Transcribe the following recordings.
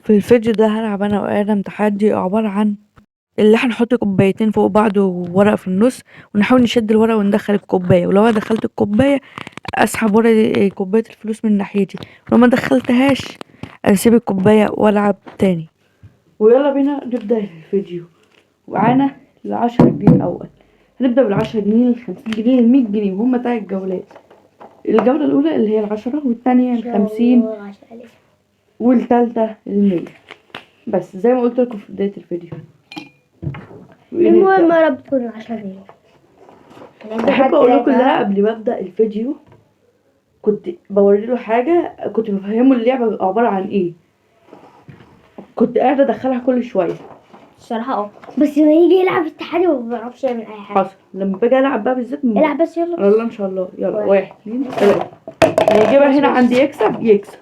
في الفيديو ده هلعب انا وادم تحدي عبارة عن اللي احنا نحط كوبايتين فوق بعض وورقة في النص، ونحاول نشد الورقة وندخل الكوباية، ولو انا دخلت الكوباية اسحب ورقة كوباية الفلوس من ناحيتي، ولو ما دخلتهاش اسيب الكوباية والعب تاني. ويلا بينا نبدأ الفيديو. ومعانا 10 جنيه الأول. هنبدأ بال10 جنيه، 50 جنيه، 100 جنيه، وهما تلات جولات. الجولة الأولى اللي هي 10، والتانية 50، والتالتة 100. بس زي ما قلت لكم في بداية الفيديو. المهم يا رب تكون 10 جنيه. أحب أقول لكم إن أنا قبل ما أبدأ الفيديو كنت بوري له حاجة، كنت بفهمه اللعبة عبارة عن إيه، كنت قاعدة أدخلها كل شوية. الصراحة بس لما يجي يلعب التحدي ما بيعرفش يعمل أي حاجة. حصل، لما باجي ألعب بقى بالذات العب بس يلا. الله إن شاء الله، يلا. واحد. واحد، اتنين، تلاتة. هيجيبها هنا عندي يكسب، يكسب.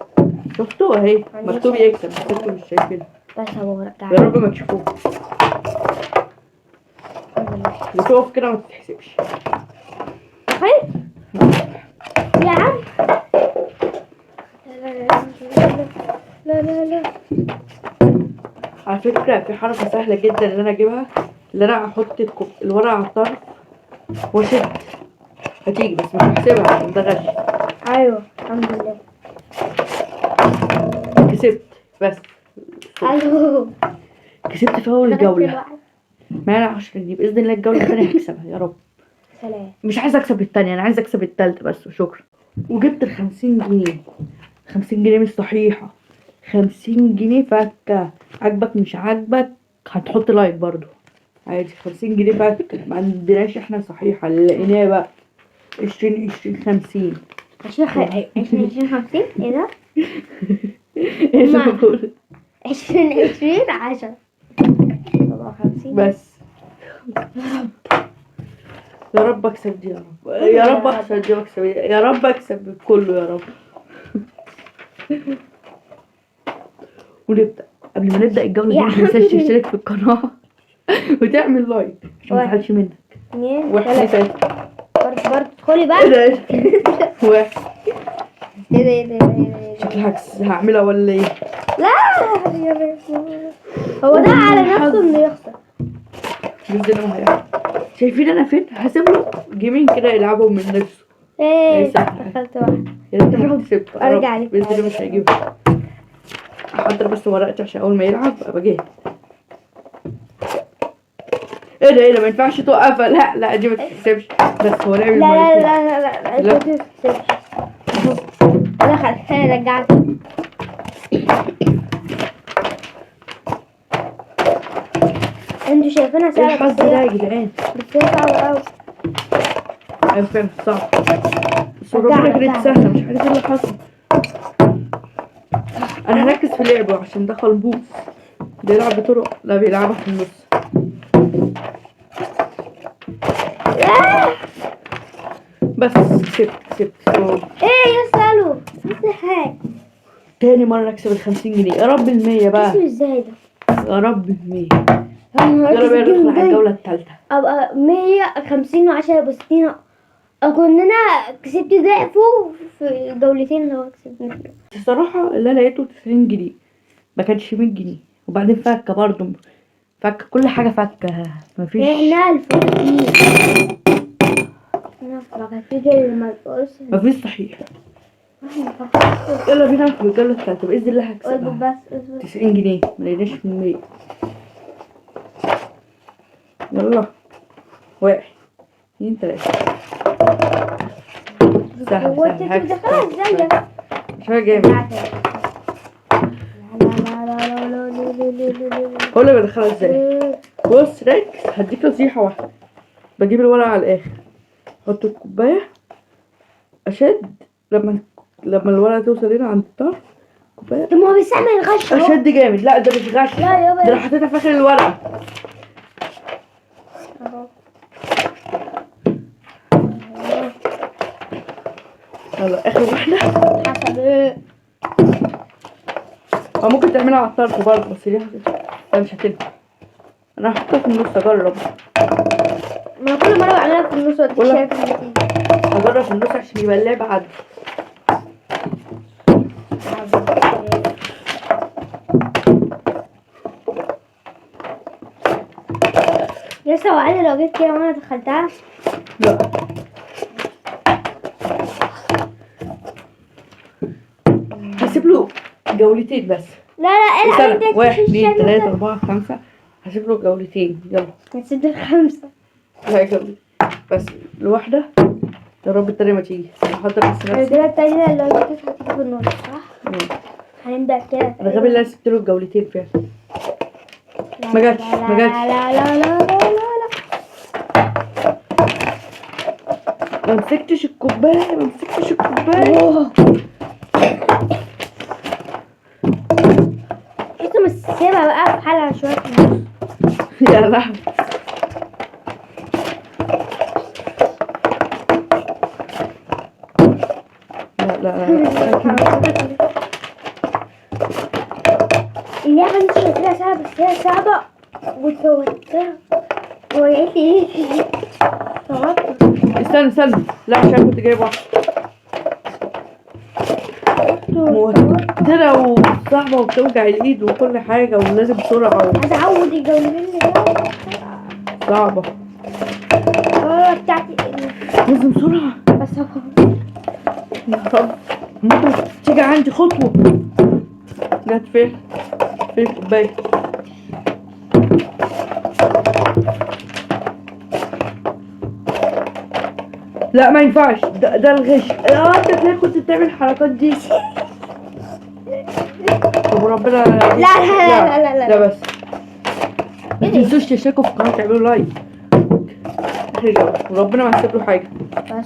شفتوا؟ أهي مكتوب يكسب، بس انتوا مش شايفينها. بس هو رجع. يا رب ما تشوفوها. بتقف كده ما تتحسبش. خير يا عم، لا لا لا لا لا. على فكرة في حركة سهلة جدا اللي أنا أجيبها، اللي أنا أحط الورقة على الطرف وأشد، هتيجي، بس مش هحسبها عشان ده غش. ايوه، الحمد لله. كسبت بس. ايوه. كسبت في أول جولة. معانا 10 جنيه، بإذن الله الجولة التانية هكسبها يا رب. سلام. مش عايزة أكسب التانية، أنا عايزة أكسب التالتة بس وشكرا. وجبت 50 جنيه. 50 جنيه مش صحيحة، 50 جنيه فكة. عاجبك مش عاجبك هتحط like برضو عادي. 50 جنيه فكة، ما عندناش احنا صحيحة، اللي لقيناه بقى 20، 20، 50. 20، 20، 20، 50، ايه ده؟ ايه اللي بقوله؟ 20، 20، 10، 57. بس يا رب اكسب دي، يا رب، يا رب اكسب دي واكسب دي، يا رب اكسب كله يا رب. ونبدأ. قبل ما نبدأ الجولة دي يا ما تنساش عم. تشترك في القناة وتعمل like عشان ما واحد. تزعلش منك. اتنين. واحد، تلاتة. تلاتة. برضه برضه، ادخلي بقى. ايه ده؟ إيه ده؟ واحد. ايه ده؟ ايه ده؟ ايه ده؟ إيه ده؟ شكلها هعملها ولا ايه؟ لا يا بنت. هو ده على نفسه انه يخسر. باذن الله هيعمل. شايفين انا فين؟ هسيب له جيمين كده يلعبهم من نفسه. ايه؟ إيه، سهلة. دخلت واحدة. يا ريت ما كسبت. يا رب. أرجع لك. باذن الله مش هيجيبها. احضر بس ورقتي عشان اول ما يلعب ابقى جاهز. ايه ده؟ ايه ده؟ ما ينفعش توقف. لا لا، دي ما تتحسبش. بس هو لعب لا لا. المرتين. لا لا لا. لا. لا تتحسبش. دخل، انا رجعت. انتوا شايفينها ايه سهلة الحظ بس ده يا هي جدعان؟ بس هي صعبة أوي. ايوه فعلا صعب، بس وربنا رجعنا، كانت رجعنا. سهلة، مش عارف ايه اللي حصل. انا هركز في لعبه عشان ده خلبوس، بيلعب بطرق، لا بيلعبها في النص. آه! بس كسبت، كسبت. ايه يا سالو؟ ازاي؟ تاني مرة اكسب 50 جنيه. يا رب 100 بقى. اسمه ازاي ده؟ يا رب 100. يا نهار يلا بينا أسود. ندخل على الجولة التالتة. ابقى 150 و10 وستين، اكون انا كسبت ضعفه في الجولتين اللي هو كسبني فيهم. الصراحة اللي أنا لقيته 90 جنيه، ما كانش 100 جنيه، وبعدين فكة برضو، فكة، كل حاجة فكة، مفيش. احنا الفوازير لما تقص. مفيش صحيح. يلا بينا في الجولة التالتة، بإذن الله اصبر. هكسبها. بس اصبر. 90 جنيه، ما لقيناش من 100. يلا، واحد، اتنين، تلاتة. سهل. هو انت سهل، هكسب. بتدخلها ازاي ده؟ مش حاجة جامد. لا لا لا لا لا لا لا لا لا. هقول لك بدخلها ازاي. لا. بص ركز، هديك نصيحة واحدة. بجيب الورقة على الآخر، احط الكوباية، أشد، لما الورقة توصل هنا عند الطرف كوباية. طب ما هو بيستعمل غش اهو. أشد جامد. لا، ده مش غش. لا يابا. ده أنا حطيتها في آخر الورقة. اهو. يلا، آخر واحدة. حسب ايه؟ أو ممكن تعملها على الطرف برضه، بس دي لا مش هتنفع. أنا هحطها في النص أجرب. ما أنا كل مرة بعملها في النص واديك شايف النتيجة. هجرب في النص عشان يبقى اللعب عدل. لسه وعلي لو جيت كده وانا دخلتها. لا هسيب له جولتين بس. لا لا العب استنى، انت. 1 2 3 4 5. هسيب له جولتين. يلا. هتسد الخمسة. لا جولتين بس الواحدة. يا رب التانية ما تيجي. هحضر بس نفسي. الرجالة التانية اللي جت هتيجي في النص صح؟ هنبدأ كده. انا غبي اللي انا سبت له الجولتين فعلا. ما جاتش، ما جاتش. لا لا لا لا لا لا. ما مسكتش الكوباية، ما مسكتش الكوباية. أوه. انت مش سيبها بقى في حالها شوية في النص. يا لهوي. لا لا لا. اللعبة دي شكلها صعبة بس هي صعبة وتوترها وقعت لي ايه توتر. استنى استنى. لا عشان كنت جايب واحدة موترة وصعبة وبتوجع الايد وكل حاجة ولازم بسرعة. هتعود الجولتين اللي صعبة. بتاعتي لازم بسرعة. بس هو يا رب ممكن تيجي عندي خطوة. جت فين؟ فين الكوباية؟ لا ما ينفعش، ده الغش. انت ليه كنت بتعمل الحركات دي؟ طب وربنا. لا لا لا لا لا. لا بس ما تنسوش تشتركوا في القناة وتعملوا لايك. اخر جولة وربنا ما هسيب له حاجة. بس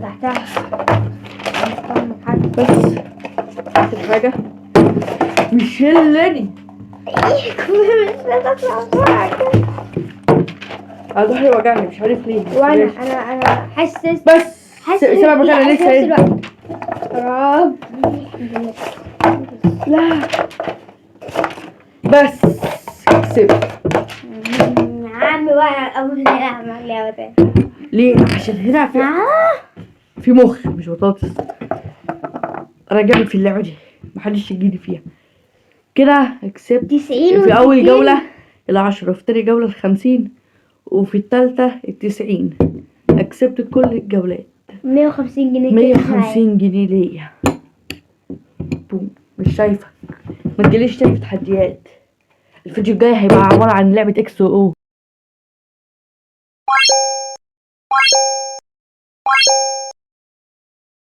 تحتها حد. بس اخر حاجة مش شلني. ايه مش هتطلع بسرعة كده. انا ظهري وجعني مش عارف ليه. وانا انا حاسس بس حاسس سيبها مكانها لا، لسه في نفس ايه. الوقت. رب لا بس كسبت. يا عم بقى اول نلعب لعبة تاني. ليه؟ عشان هنا في مخ مش بطاطس. انا جامد في اللعبة دي محدش يجيني فيها. كده كسبت 90 في اول وستين. جولة 10، وفي تاني جولة 50، وفي التالتة 90. كسبت كل الجولات. 150 جنيه كده. 150 جنيه ليا. بوم. مش شايفة. ما تجيليش تاني في تحديات. الفيديو الجاي هيبقى عبارة عن لعبة اكس او.